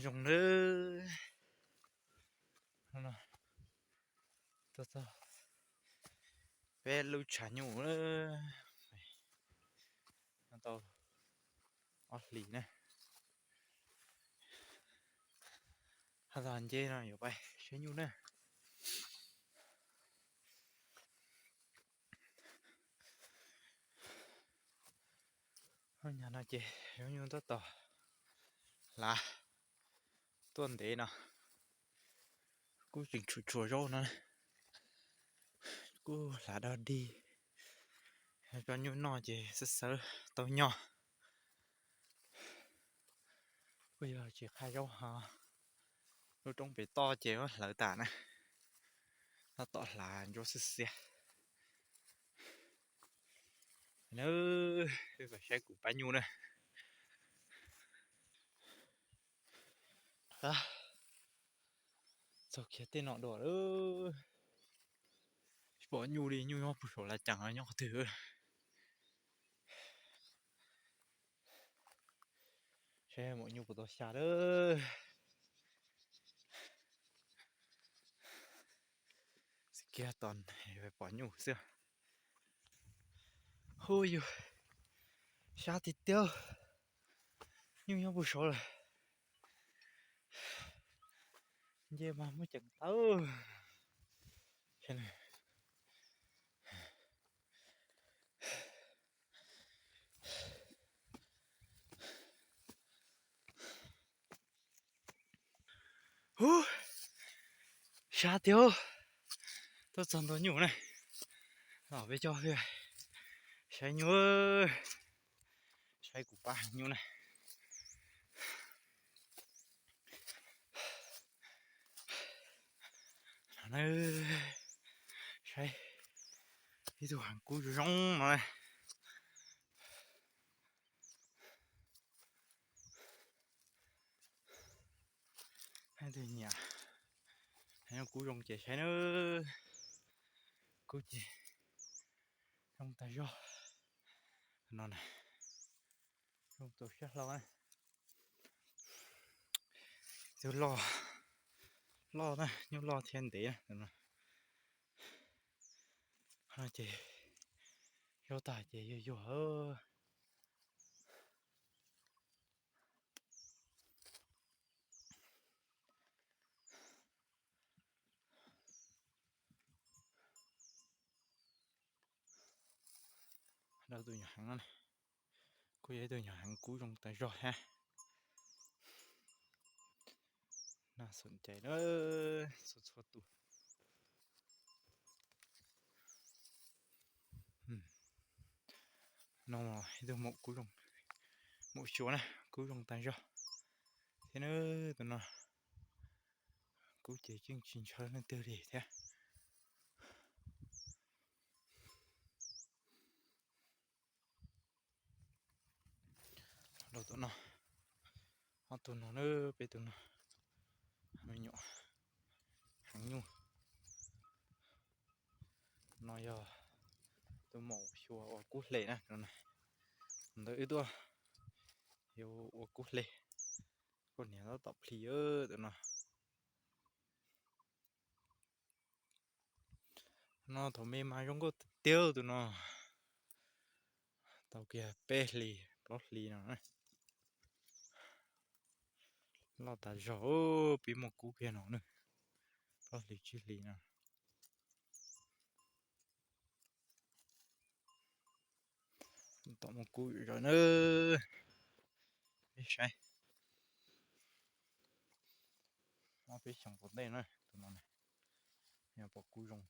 Zoo nawb. Tuaj txog peb lub tshav nyuj, tau ob hlis na. Ho tog nce no yuav pais saib nyuj na. Nyuag no ces zoo nyuj tab tom hlav tuaj ntev no. Kuj tseem tshuav tshuav zaub no, kuj hlav dog dig. Cov nyuj noj ces xwb xwb tau nyob. Kuj yog tsis qab zaub ho, lub roob pem toj ces hlawv tas na. Tab tom hlav ntsuab xiab xiab. Nws, peb saib kuv pab nyuj na. Txog kiag tej no dua lawm, tsis pom nyuj li, nyuj nyob puag saum lav cees nyob qhov twg. Saib maum nyuj puas tau xya lawm. Txiv kiag tos pom nyuj xwb. Hu yus, xya tiag tiag, nyuj nyob puag saud lawm. Nce mas muaj ceem tawv. Hu, xya tiag, tuaj txog ntua nyuj na. Los peb coj saib nyuj, saib kuv pab heev nyuj na. Saib ib tug heev kub zoo zoo no. Tus nyiam, kub zoo ces saib na. Kub ces zoo tag zog no na. Zoo tau siab hlo. Tus loj, loj na, nyuj loj thiab ntev na. Ces zaub tag ces yuag yuag. Tus nyuam heev no, kuj yog ib tug nyuam heev kub zoo tag zog thiab. Naj xom cai na, txhua txhua tus. No ib tug maum kub zoo, maum xyuas na, kub zoo tag zog thiab na. Tus no kub ces yeej tsis ntshaw leej twg li thiab. Los tom no, ob tug no na, peb tus no me nyuam heev nyuj. No yog tus maum xyuas uas kub hle na. Ntawd wb tuaj yuav ua kub hle, koj niam tab tom plhis tus no. No thaum me mas zoo nkauj tiag tiag tus no. Tau kiag peb hlis plaub hlis no, loj tas zog, pib muaj kub kiag no na, plaub hlis tsib hlis no. Tom muaj kub zom zaws na. Peb saib, ob peb xyoos tom ntej na tus no, yog pom kub zoo.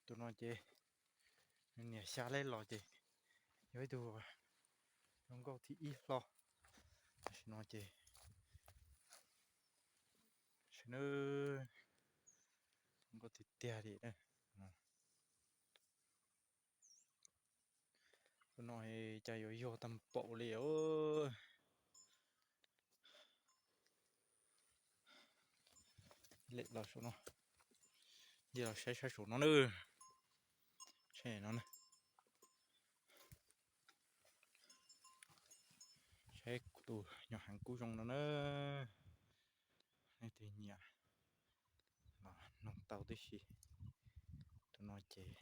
Tus no ces niam xya leb los ces yog ib tug zoo nkauj thib ib hlo. Tam sim no ces zoo nkauj tiag tiag li. Tus no cas yuav yog tag npaum li os. Lem los saum no, ncig los saib sab saum no na. Saib no na. Saib tus nyuag heev kub zoo no na. Nej twg nyiam los noog tau tib si. Tus no ces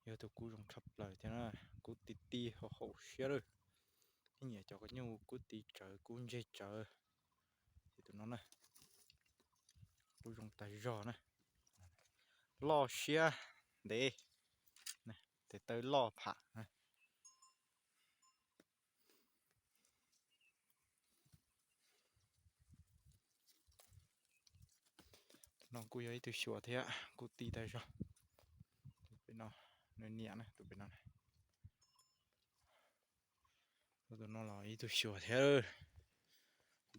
yog tus kub zoo tshaj plaws thiab na, kub ti ti haum haum siab lawm. Ib nyiam cov kub nyuj kub ti tsawv kub ntseg tsawv. Ces tus no na, kub zoo tag zog na, loj siab ntev, tes taw loj pham. Tus no kuj yog ib tug xyuas thiab kuj ti tag zog. Tus pem no, nws niam na, tus pem no. Tus no los ib tug xyuas thiab,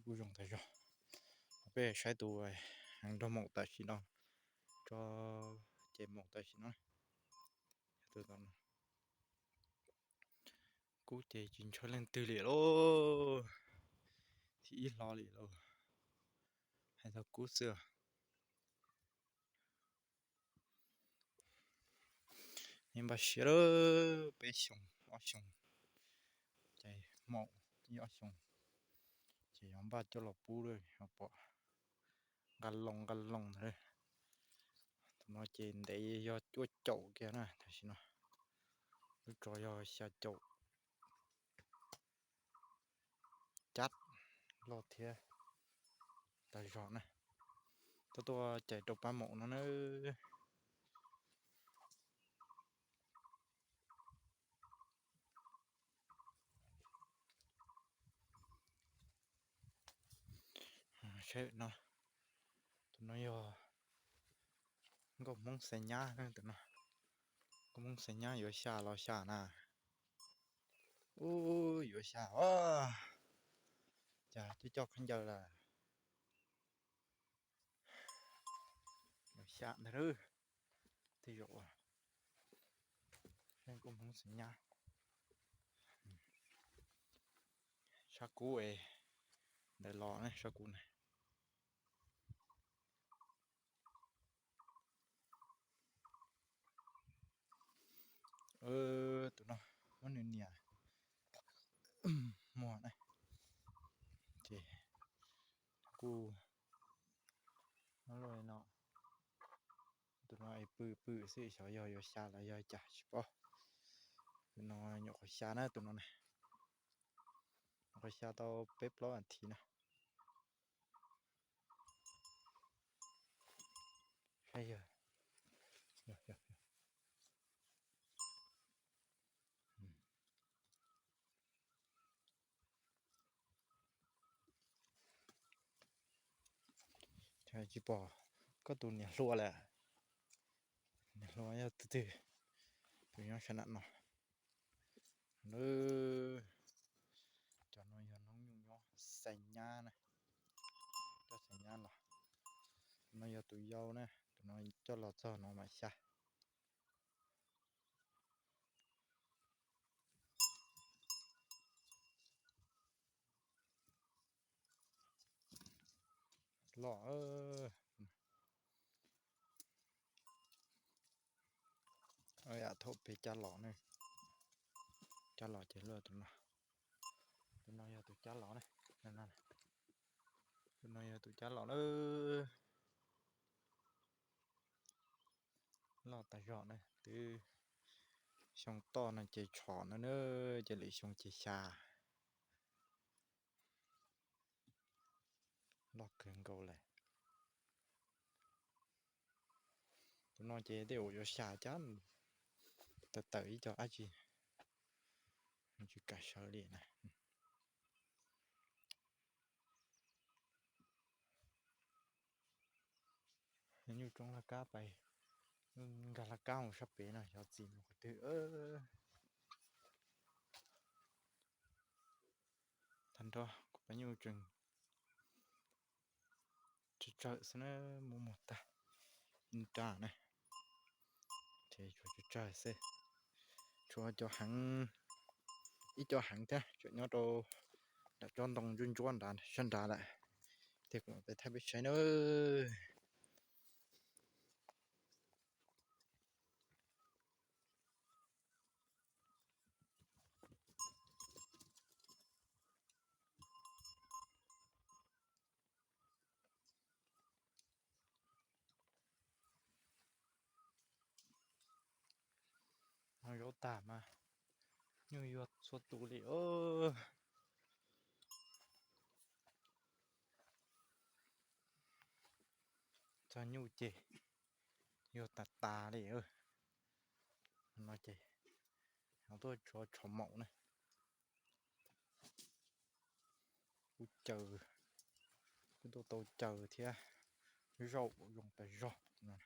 kuj zoo tag zog. Peb saib tus heev nrog maum tam sim no, tso ces maum tam sim no. Kub ces tsis ntshaw leej twg li lauj, thib ib hlo li lauj, hais txog kub xwb. Nws npaj siab lawm, peb xyoo ob xyoo ces maum ib ob xyoo ces yuav npaj coj los pub lawm, pom nqa loo nqa loo ntawd. Tus no ces ntev yog cuaj caum kiag na tam sim no, lub tsov yog xya caum. Cab loj thiab tag zog na. Tuaj tuaj cais rau pab maum no na. Saib no, tus no yog nkauj Hmoob xeem nyab na, tus no nkauj Hmoob xeem nyab yuav xya los xya na. Ub, yuav xya os, cas coj coj khaub ncaws lawm. Yuav xya ntag lauj, tej zaum nkauj Hmoob xeem nyab. Sab kub es ntawd los ne, sab kub na. Tus no muab nws niam muag na, ces kuj no, tus no es pw pw xwb, xyov yog yuav xya los yog cas tsis paub. Tus no nyuam qhuav xya na, tus no na, nyuam qhuav xya tau peb plaub as thiv na. Tsis pom koj tus niam hluas lawm. Niam hluas yog tus twg? Tus nyob sab nram no. Cov no yog noob nyuj nyob xeem nyab na, cov xeem nyab los. Tus no yog tus yau na, tus no coj los txog no mam xya. Loj. Thaum peb cab los ne, cab los ces luaj tus no. Tus no yog tus cab los ne, tus no yog tus cab los na. Loj tag zog na, twb xyoo toj no ces tshom no na, ces lwm xyoo ces xya. Loj kawg nkaus lawm. Tus no ces tej zaum yuav xya cab, tawm tawm ib co dab tsi, tsis kam sawv li na. Nyuj tsoob laj kab pais, nkag laj kab mus sab pem no xyov txim mus qhov twg. Tag nrho kuv pab nyuj tseem tsawg tsawg xwb na, muaj muag tag nrho na. Ces tshuav tsawg tsawg xwb, tshuav cov heev, ib co heev thiab tseem nyob rau nram tsob ntoo ntsuab ntsuab nrad sab nrad lawm. Ces kuv mam thaij peb saib na. Zaub tag mas nyuj yuag txhua tus li os. Txog nyuj ces yuag tas tas li. No ces tuaj tso tshov maum na. Kuv caws, kuv tuaj tau caws thiab zaum zoo tas zog no.